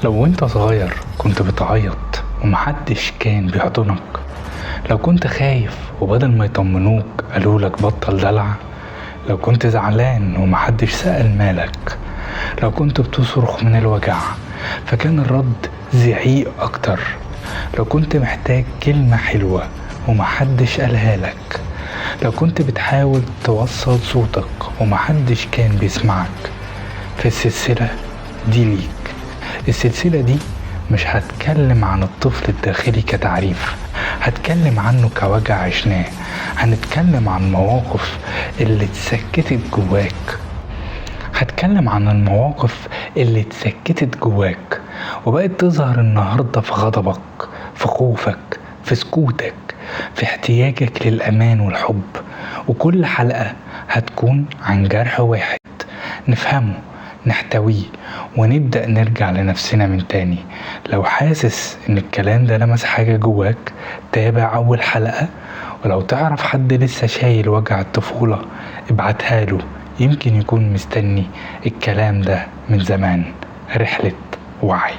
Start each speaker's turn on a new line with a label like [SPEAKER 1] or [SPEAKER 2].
[SPEAKER 1] لو وانت صغير كنت بتعيط ومحدش كان بيحضنك، لو كنت خايف وبدل ما يطمنوك قالولك بطل دلع، لو كنت زعلان ومحدش سأل مالك، لو كنت بتصرخ من الوجع فكان الرد زعيق أكتر، لو كنت محتاج كلمة حلوة ومحدش قالها لك، لو كنت بتحاول توصل صوتك ومحدش كان بيسمعك، فالسلسلة دي ليك. السلسلة دي مش هتكلم عن الطفل الداخلي كتعريف، هتكلم عنه كوجع عشناه، هنتكلم عن مواقف اللي اتسكتت جواك، هتكلم عن المواقف اللي اتسكتت جواك وبقت تظهر النهاردة في غضبك، في خوفك، في سكوتك، في احتياجك للأمان والحب. وكل حلقة هتكون عن جرح واحد نفهمه، نحتويه، ونبدأ نرجع لنفسنا من تاني. لو حاسس ان الكلام ده لمس حاجة جواك، تابع أول حلقة، ولو تعرف حد لسه شايل وجع الطفولة ابعتها له، يمكن يكون مستني الكلام ده من زمان. رحلة وعي.